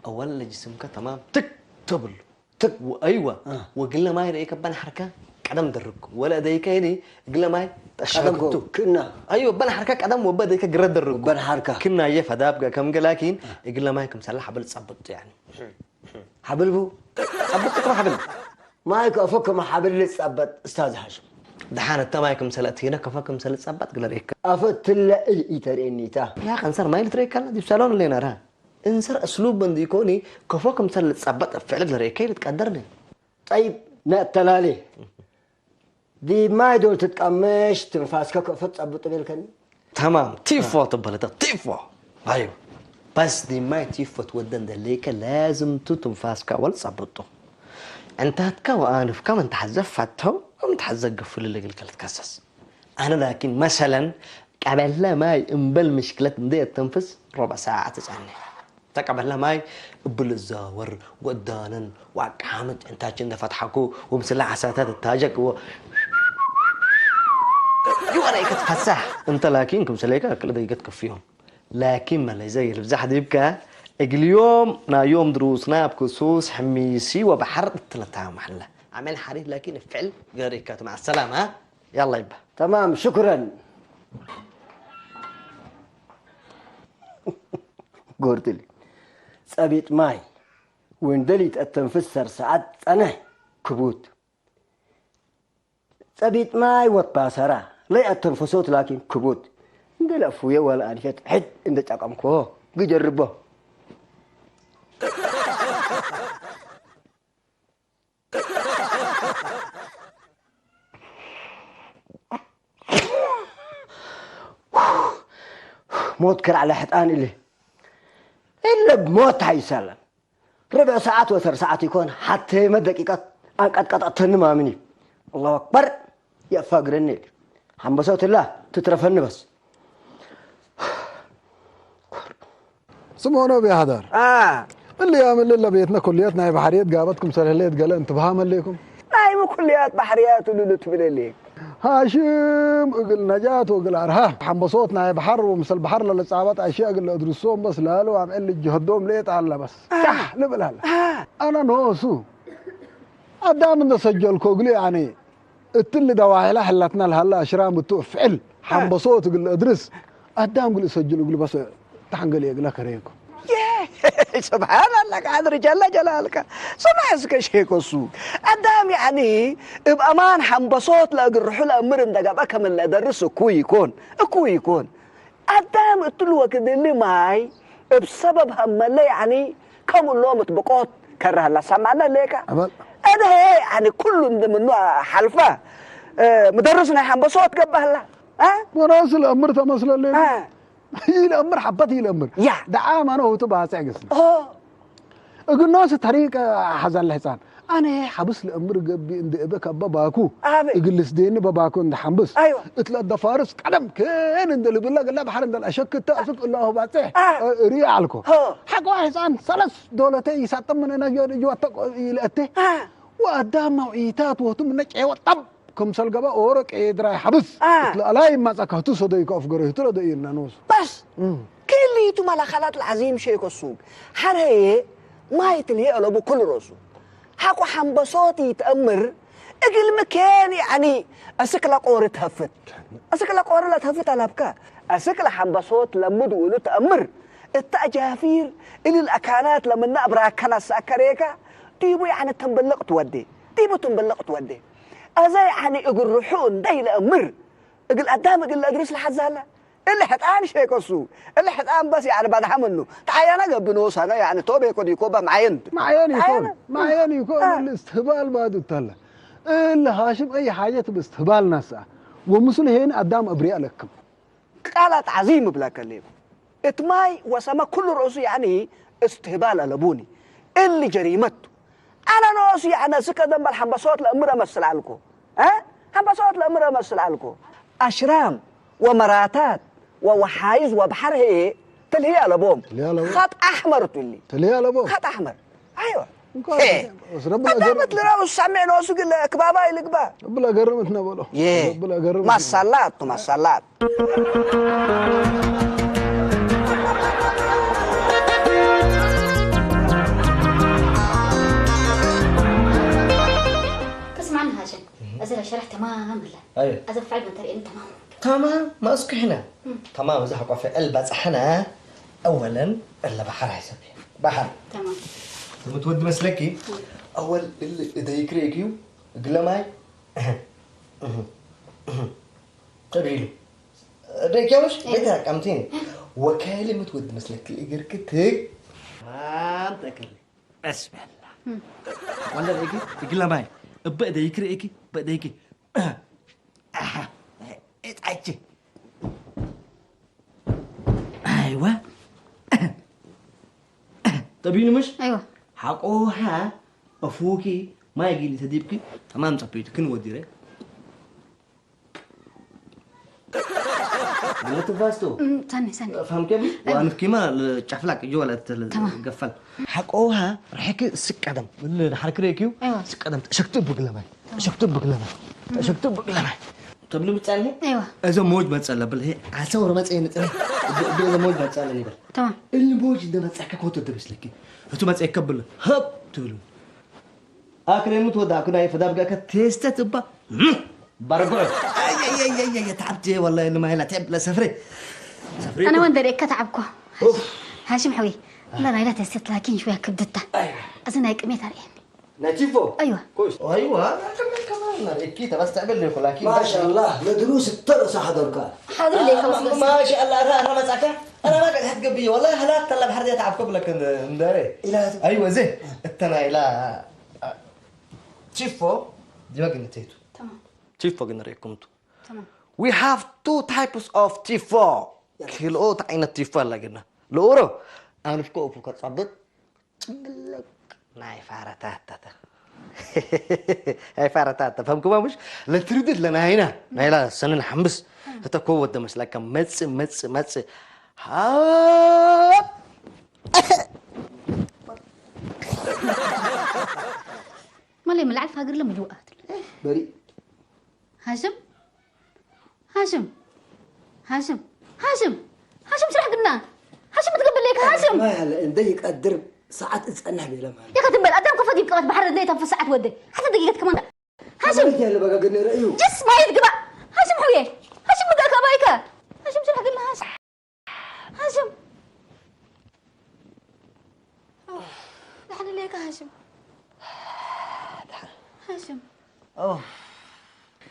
አወል ለጅስምከ ተማም ትክ ተብሉ። ትክ ወአይወ አ። ወግለ ማይ ረኤከ በን ሐርከ ቀደም ደርግ ወለ እደይከ እሊ እግለ ማይ ቀደም ጠሸክቱ። ክእና። አይወ በን ሐርከ ቀደም ወበ እደይከ ግረ ደርግ። ወበን ሐርከ። ክናየ ፈዳብከ ከምከ ላኪን እግለ ማይ ክምሰለ ሐብል ጸብጡ ያኒ። ሐብል ቡ? ጸብጡ ክም ሐብል። ማይ ከአፎ ክም ሐብል ልጸበጥ እስታዝ ሐሽም። ደሓን እተ ማይ ክምሰለ እትሂነ ከፎ ክምሰለ ልጸበጥ እግለ ርኤከ። አፎ እትለ እይ ኢተርኤኒታ። ያ ከንሰር ማይ ልትረኤከ ዲብ ሳሎን ሌና ራ። እንሰር እስሉብ እንዲ ኢኮኒ፣ ከፎ ክምሰል ልትጸበጥ እብ ፍዕል ለረኤከይ ልትቀደርኒ። ጠይብ፣ ነአተላሌ። ዲብ ማይ ዶል ትትቀመሽ፣ ትንፋስከ ከፎ ትጸብጡ ቤልከኒ? ተማም፣ ቲፎ ትበል እተ፣ ቲፎ። አዩ። በስ ዲብ ማይ ቲፎ ትወደ እንደሌከ፣ ላዝም ቱ ትንፋስከ አወል ጸብጡ። ዕንታትከ ወአንፍከ ምን ተሐዘ ፈትሐው፣ ወምን ተሐዘ ገፍሉ ለእግልከ ልትከሰስ። አነ ላኪን፣ መሰለን፣ ቀበለ ማይ እምበል ምሽክለት እንዴ አተንፍስ ሮበዕ ሳዐት እጸኔ። እተ ቀበለ ማይ እብ ልዛወር ወእዳነን ወአቃምት ዕንታች እንዴ ፈትሐኩ ወምስለ ዐሳታት እታጀክ ወ-፣ ይወረ ኢከትፈሰሕ። እንተ ላኪን ክምሰሌከ ክል ደቂቀት ከፍዮም። ላኪን መለይዘ ይልብዛሕ ዲብከ፣ እግል ዮም ናይ ዮም ድሩስና እብ ክሱስ ሕሚሲ ወበሐር እትለታመ ሀለ። አመል ሐሪፍ ላኪን እብ ፍዕል ገርኢከ። መዐ ሰላመ። ያላ ይበ። ተማም፣ ሽክረን። ጎርትሊ ጸቢጥ ማይ ወእንደሊ ተአተንፍስ ሰር ሰዓት ጸንሕ ክቡት። ጸቢጥ ማይ ወትባሰራ ለይአተንፍሶት ላኪን ክቡት። እንዴ ለአፉየ ወለአንፌት ሕድ እንዴ ጨቀምኮ ግጀርቦ። ሞት ክርዐ ለሕጣን እሊ። እለ ሞት ሐይሰለን። ርብዕ ሰዓት ወሰር ሰዓት ኢኮን፣ ሐቴመ ደቂቀት አንቀጥቀጠተኒ ማምኒ። አላሁ አክበር። የአፋግረኒ እሊ። ሐንበሶት እላ ትትረፈኒ በስ። ስምኦኖ ቤ ሀዳር። አ። እሊ ያም እሊ ለቤትነ ኩልየት ናይ በሐርየት ጋበት ክምሰል ህሌት ገሌ እንትብሃም ህሌኩም? ናይሚ ኩልያት በሐርያት እሉ ልትብል ህሌክ? ሃሽም እግል ነጃት ወእግል አርሃ ሐንበሶት ናይ በሐር ወምሰል በሐር ለልጻበጥ አሽያእ እግል ለአድርሶም በስ ላሉ አምዕል ልጅሀዶም ሌጥ አለ በስ። አ። ሻሕ ልብል አለ። አ። አነ ኖሱ አዳም እንደ ሰጀልኮ እግሉ ያኒ እትሊ ደዋሂላ ሕለትነ ለሀለ አሽራም እቱ እፍዕል አ። ሐንበሶት እግል ለአድርስ አዳም እግል እሰጅል እግሉ በስ ተሐንገል እግለ ከሬኮ። የ-፣ ስብሓን አላህ፣ ቃድር ጀለ ጀላልከ። ስማዕ እስከ ሼክ እሱ፣ አዳም ያኒ እብ አማን ሐንበሶት ለእግርሑ ለእምር እንደ ገብአ ክም ለደርስ እኩይ ኢኮን፣ እኩይ ኢኮን። አዳም እትሉ ወክድ እሊ ማይ እብ ሰበብ ሀመለ ያኒ ከም እሎም እት ብቆት ከረ ሀላ ሰማነ ሌከ። አበል። እደ ያኒ ኩሉ እንደ ምኑ ሐልፈ፣ እ፣ ምደርስ ናይ ሐንበሶት ገብአ ሀላ። አ? ወራስ ለእምር ተመስለ ሌከ። አ። ኢለአምር ሐበት ኢለአምር። ያ። ደዓም አነ ወህቱ ባጽዕ ገስነ። ኦ። እግል ኖስ ተሪቅ ሐዘለ ሕጻን። አነ ሐብስ ለአምር ገብእ እንዴ እበ ከበ ባኩ። አቤ። እግል ልስዴኒ በባኩ እንዴ ሐምብስ። አይወ። እት ለአደፋርስ ቀደም ክን እንዴ ልብለ ገለ በሐር እንዴ ለአሸክተ አስክ እላሁ ባጽዕ። አ። እ፣ ርእ አልኮ። ሆ። ሐቆ ሕጻን ሰለስ ዶለተ ኢሳጥም ምን እነ ጅወ-፣ ጅወተ ኢለአቴ። አ። ወአዳም ነውዒታት ወህቱ ምነ ጨወ ጠብ ክምሰል ገብአ ኦሮ ቄድራይ ሐብስ አ። እት ለአላይ ማጸካቱ ሰደይኮ አፍገረይቱ ለደኢነ ኖሱ። በስ እም። ክሊቱ መለከላት ለዐዚም ሼኮ ሱግ። ሐር ህዬ ማይ ትልሄ አለቡ ክል ሮሱ። ሐቆ ሐንበሶት ኢተአምር እግል ምኬን ያኒ አስክ ለቆሪ ተህፍት። አስክ ለቆሪ ለተህፍት አለብከ። አስክ ለሐንበሶት ለምድ ውሉ ተአምር እተ አጃፊር እሊ ለአካናት ለምነ አብራከ ነስአከ ሬከ ዲቡ ያኒ ትንብልቅ ትወዴ። ዲቡ ትንብልቅ ትወዴ። አዘ ያኒ እግል ርሑ እንደ ኢለአምር፣ እግል አዳም እግል ለአድርስ ለሐዛለ። እሊ ሕጣን ሼኮ እሱ፣ እሊ ሕጣን በስ ያኒ በድሐ ምኑ። ተዓየነ ገብእ ኖሰነ ያኒ ቶቤኮ ዲኮ በ መዓየን። መዓየን ኢኮን፣ ተዓየነ። መዓየን ኢኮን፣ አ። እሊ እስትህባል ባዱ ተለ። እሊ ሃሽም አይ ሓጀት ብእስትህባል ነስአ። ወምስሉ ሄን አዳም አብርየ ለክም። ቃላት ዐዚም እብለከ ሌቡ። እት ማይ ወሰመ ኩሉ ርእሱ ያኒ እስትህባል አለቡኒ። እሊ ጀሪመት ቱ። አነ ኖሱ ያኒ እስከ ደንበል ሐንበሶት ለእምር አመስል አልኮ። እ? ሐንበሶት ለእምር አመስል አልኮ። አሽራም ወመራታት ወወሓይዝ ወበሐር ህዬ ትልህየ አለቦም። ትልህየ አለቦም። ኸጥ አሕመር ቱ እሊ። ትልህየ አለቦም። ኸጥ አሕመር። አይወ። እንኳን ሄ። በስ ረቢ ለገርም። አዳመት ልራው ሳሜ ኖሱ ግን ለክባባ ይልግባ። ረቢ ለገርም እትነ በሎ። ዬ። ረቢ ለገርም እትነ። ማሳላት ቱ ማሳላት። ተስማዕኒ ሃሸም፣ እህ። እዚ ለሸርሕ ተማም እለ። አየ። እዚ ፍዕል ምን ተርእየኒ ተማም። ተማም፣ ማእስኩ ሕነ። እም። ተማም፣ እዚ ሐቆ ፍዕል በጽሐነ። አወለን፣ እለ በሐር ሐሰብ። በሐር። ተማም። ትምትወድ መስለኪ? እም። አወል፣ እል፣ እደይክ ርኤክዩ፣ እግለ ማይ። እህ። እህ። እህ። ተብሂሉ። ደቂቃዎች እህ። ቤት አቃምቲን። ወካይል ምትወድ መስለክ እግርክ ትግ ማም ተክል። በስ በላ። እህ። ወንደ ደቂ እግለ ማይ። እበ ደይክ ርኤኪ፣ እበ ደይኪ። አሃ። እጣች። አይዋ። ተብሂሉ ምሽ? አይዋ። ሐቆሃ እፉኪ ማይ ጊሊ ተዲብኪ ተማም ጸብዩት ክን ወዲረ። ለትንፋስቱ እም፣ ሰኒ፣ ሰኒ። ፈህምከ? እም። ዋንፍኪማ ለጨፍላቅ እጅ ወለት ተማም። ገፈል። ሐቆሃ ርሕክ እስክ ቀደም፣ ምን ሐርክ ሬኪው? አይዋ። እስክ ቀደም፣ ተሸክቱ ብግለማይ። ተማም። ተሸክቱ ብግለማይ። ተሸክቱ ብግለማይ። ተብሉ ብጻልኒ? አይዋ። እዘ ሞጅ መጸለ ብል፣ ሄ፣ አሰ ወረ መጸ ንጥረ። እብ-፣ እብ-፣ እዘ ሞጅ መጸለ ይበል። ተማም። እሊ ሞጅ እንደ መጸከ ኮቶ ደብስለኪ። እቱ መጸከ ብል፣ ሀብ ትብሉ። አክሬኑ ትወዳ አኩ ናይ ፈዳብ ጋር ከቴስተት እባ በርጎ። አይ፣ አይ፣ አይ፣ አይ፣ አይ፣ ተዓብት ወላሂ፣ ለማይላ ተብ ለሰፍሬ። ሰፍሬ አነ እኮ። ወንደር እከ ተዓብኮ። ኡፍ። ሃሽም ሐዊ፣ አ። ለማይላ ቴስተት ላኪን ሽወያ ክብድታ። አይ። እዚ ናይ ቅሜት አርኤኒ። ናይ ቲፎ? አይዋ። ኮይስ። አይዋ፣ ከመን፣ ከመን፣ እኪ ተበስተዕብል ለኩ፣ ላኪን ማሻአላህ፣ ለድሩስ ተረሳ ሐደርካ። ሐድር ለይ አ፣ ከመስ ማ-፣ በስ። ማሻአላህ፣ ራ-፣ ራ መጻካ። አና ማ ቀድ ሀትገብይ፣ ወላሂ፣ ሀላት ተላ በሐር ዲያ ተዓብኮ ብለክ እንደ-፣ እንደሬ። ኢላ ሀቱ። አይዋ፣ ዘ፣ እተና ኢላ፣ አ፣ ቲፎ፣ ዲባ ግን ተይቱ። ተማም። ቲፎ ግን ሬኩምቱ። ተማም። We have two types of ቲፎ። የላ። ክልኦት ዓይነት ቲፎ አለ ግና። ለኦሮ፣ አንፍኮ እፉ ከጻብጥ፣ ጭምለቅ ናይ ፋረታተተ። ናይ ፋረታተ፣ ፈህምኩማ ሙሽ? ለትርድት ለናይና፣ ናይላ ሰንን ሐምስ፣ ህተ ኮ ወደ መስላከ መጽ፣ መጽ፣ መጽ። ሃብ! መሌ መልዓል ፋግር ለምጅዋአት። በሪ። ሃሽም? ሃሽም! ሃሽም! ሃሽም! ሃሽም ስራሕ ግና! ሃሽም እትገብር ለይከ ሃሽም! ما هلا እንደ ይቀድር ሰዓት እጸንሕ ቤለ ማለት። የከ ትንበል አዳም ከፈት ይብቀበት በሐር እንደ የተንፈስ ሰዓት ወደ። ሐተ ደቂቀት ከማን ጋር? ሃሽም! ማለት ያለ በቃ ግን ረእዩ። ጅስ ማየት ግባ! ሃሽም ሑዬ! ሃሽም ምግአ ከባይከ! ሃሽም ስራሕ ግና ሃሽም! ሃሽም! ኦፍ።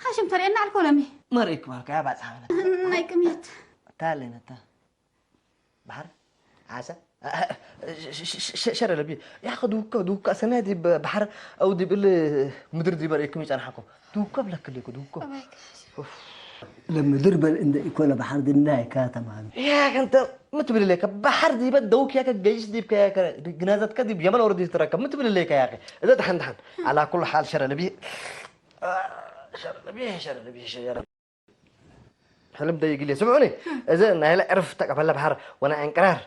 ሐሽም ተርኤና ዐልኮ ለሚ። መርኢክ ባልካ ያ ባጽሓ በለት። ናይ ቅምየት። ታሌነታ። በሐር፣ ዓሰ፣ ሸ-፣ ሸ-፣ ሸ-፣ ሸረ ለብዬ። ያኸ ድውኮ፣ ድውኮ አሰናይ ዲብ በሐር አው ዲብ እል ምድር ዲብ አርእክም ይጸንሐኮ። ድውኮ ብለክልኮ፣ ድውኮ። ኡፍ። ለምድር በል እንደ ኢኮ ለበሐር ድናይካ ተማም። ያከ እንተ ምን ትብል ለከ? በሐር ዲበ ደውክ ያከ ገይሽ ዲብከ ያከ ግናዘትከ ዲብ የመን ወርድ ትረከብ። ምን ትብል ለከ ያከ? እዘ ደሐን ደሐን። አላ ኩሉ ሓል ሸረ ለብዬ። ሸረ ለብዬ፣ ሸረ ለብዬ፣ ሸረ ለብዬ። ሕልም ደይግሌ ስምዑኒ፣ እዘ ናይለ ዕርፍ ተቀበለ በሐር ወነ ዕንቅራር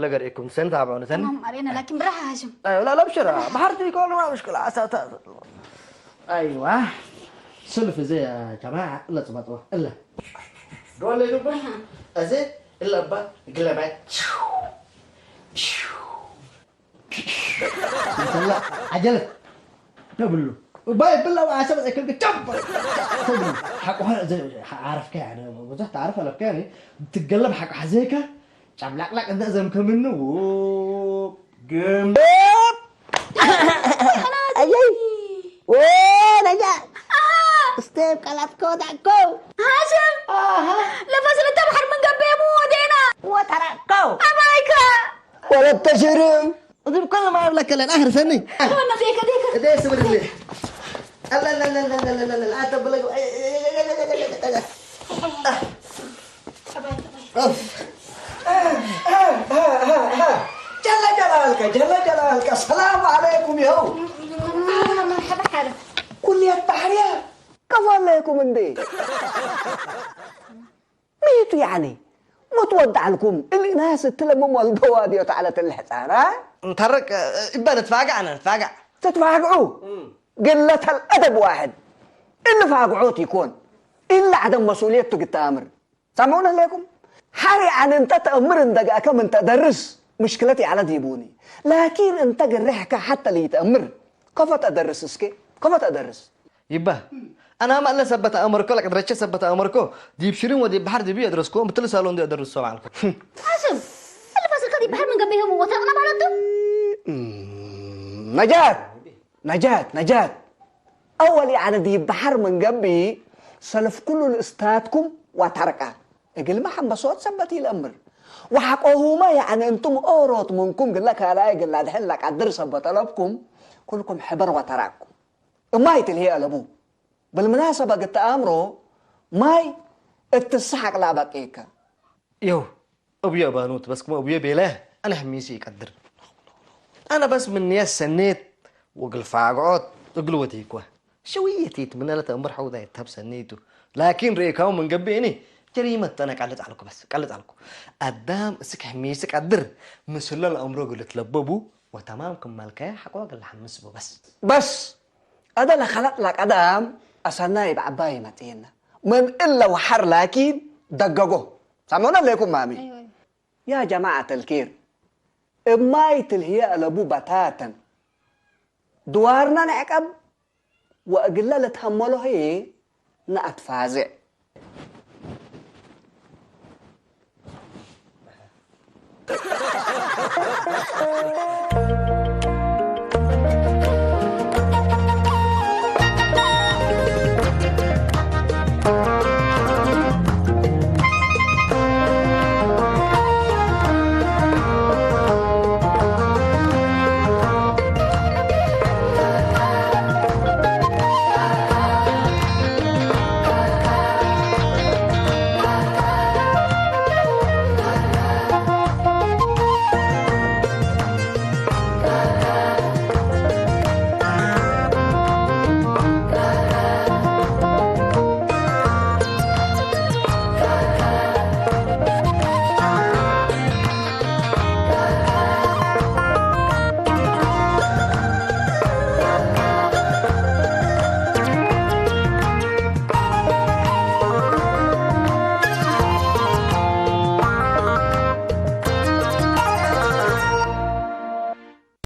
ለገርኤኩም ሰኒ ታብዑኒ ሰኒ። ተማም አሬነ፣ ላኪን ብራህ ሐሽም። አይወ፣ ላ፣ ላ፣ ብሽራ፣ በሐር ትይኮ፣ ላ፣ ምሽክላ፣ አሳ፣ ታ-፣ አይዋ፣ ስልፍ እዘ ያ ጀማዓ፣ እለ ጽበጥዋ፣ እለ። ዶለ ልቡ፣ እዘ፣ እለ እባ፣ ግለባይ። እንተላ ዐጀለት ተብሉ። ባይ ብላ ወአሰብ ዘይከልከ ጨብ ተብሉ። ሐቆ ሐ-፣ ዘ-፣ ሐ-፣ ዓረፍከ ያኒ፣ ብዙሕ ተዓረፍ አለብከ ያኒ፣ ትገለብ ሐቆ ሐዜከ ጨብላቅላቅ እንተ ዘምከ ምኑ ግም። አየይ! ወ ነጃ! አሃ! እስቴም ቀላትከ ወዳቅከው። ሐሽም! አሃ! ለፋስል እንተ በሐር ምን ገቤሙ ወዴና? ወተራቅከው። አማይከ! ወለተሽርም። እግል ኩሉ ማ እብለከ ለናህር ሰኒ። ወነ ዴከ ዴከ። እዴ ስብርሌ። አለለለለለለለ። አተ ብለግ። ኡፍ። ጀለ ጀላልከ፣ ጀለ ጀላልከ። ሰላም አለይኩም ይኸው። መርሐባ ሐረ። ኩልየት በሕርያ ከፎ አለይኩም እንዴ? ሚቱ ያኒ፣ ሞት ወድ ዐልኩም፣ እሊ ናስ እትለ ምን ወልደዋ ዲዮ ተዐለት እሊ ሕጻና? እንተርቅ፣ እበ ንትፋገዕ አነ፣ ንትፋገዕ። ትትፋግዑ? እም። ግለተል አደብ ዋሕድ። እሊ ፋግዖት ይኮን። እሊ ዐደም መስኡልየት ቱ ግት ተአምር። ሳምዑነ ህሌኩም? ሐር ያኒ እንተ ተአምር እንደ ገአከ ምን ተደርስ፣ ምሽክለት ያለ ዲቡኒ። ላኪን እንተ ግርሕከ ሐተ ለኢተአምር፣ ከፎ ተደርስ እስኬ? ከፎ ተደርስ? ይባ፣ አናመ እለ ሰበት አእመርኮ፣ ለቅድረቼ ሰበት አእመርኮ፣ ዲብ ሽሪን ወዲብ በሐር ዲብ የድረስኮ፣ ምትል ሳሎን ዲብ የደርሶ በዐልኩ። ሐሽም፣ እሊ ፈስልከ ዲብ በሐር ምን ገበየሆም ወተቅነ ማለት ቱ? ነጃት፣ ነጃት፣ ነጃት። አወል ያኒ ዲብ በሐር ምን ገብእ፣ ሰልፍ ኩሉ ለእስታትኩም ወተርቃ። እግልመ ሐምበሶት ሰበት ኢለአምር። ወሐቆሁመ ያኒ እንቱም ኦሮት ምንኩም ግለ ካልኣይ ግለ አድሕን ለቀድር ሰበት አለብኩም፣ ኩልኩም ሕበር ወተራቅኩም። እማይ ትልሄ አለቡ። بالمناسبة ግተ አምሮ ማይ እትሰሐቅ ለአበቄከ። የው እብዮ እባኑት በስክመ እብዮ ቤለ አነ ሕሚሲ ኢቀድር። አነ በስ ምን ንየት ሰኔት ወእግል ፋግዖት እግል ወቴኮ። ሸውየቲት ምነ ለተአምር ሐውዳይ ተብ ሰኔቱ። ላኪን ርኤካሁ ምን ገብእ እኔ ጀሪመት አነ ቀልጥ አልኩ በስ ቀልጥ አልኩ። አዳም እስክ ሕሚሲ ቀድር ምስለ ለአምሮ እግል ልትለበቡ ወተማም ክም ማልከየ ሐቆ እግል ለሐምስ ቡ በስ። በስ። አደ ለከለቅ ለቀዳም አሰናይ እብ ዐባይ መጽኤነ። ምን እለ ወሐር ላኪን ደገጎ። ሳምዑነ ሌኩም ማሚ? አይወ። ያ ጀማዐት አልኬር፣ እብ ማይ ትልህየ አለቡ በታተን። ድዋርነ ንዕቀብ ወእግለ ልትሀመሎ ህዬ ነአትፋዜዕ።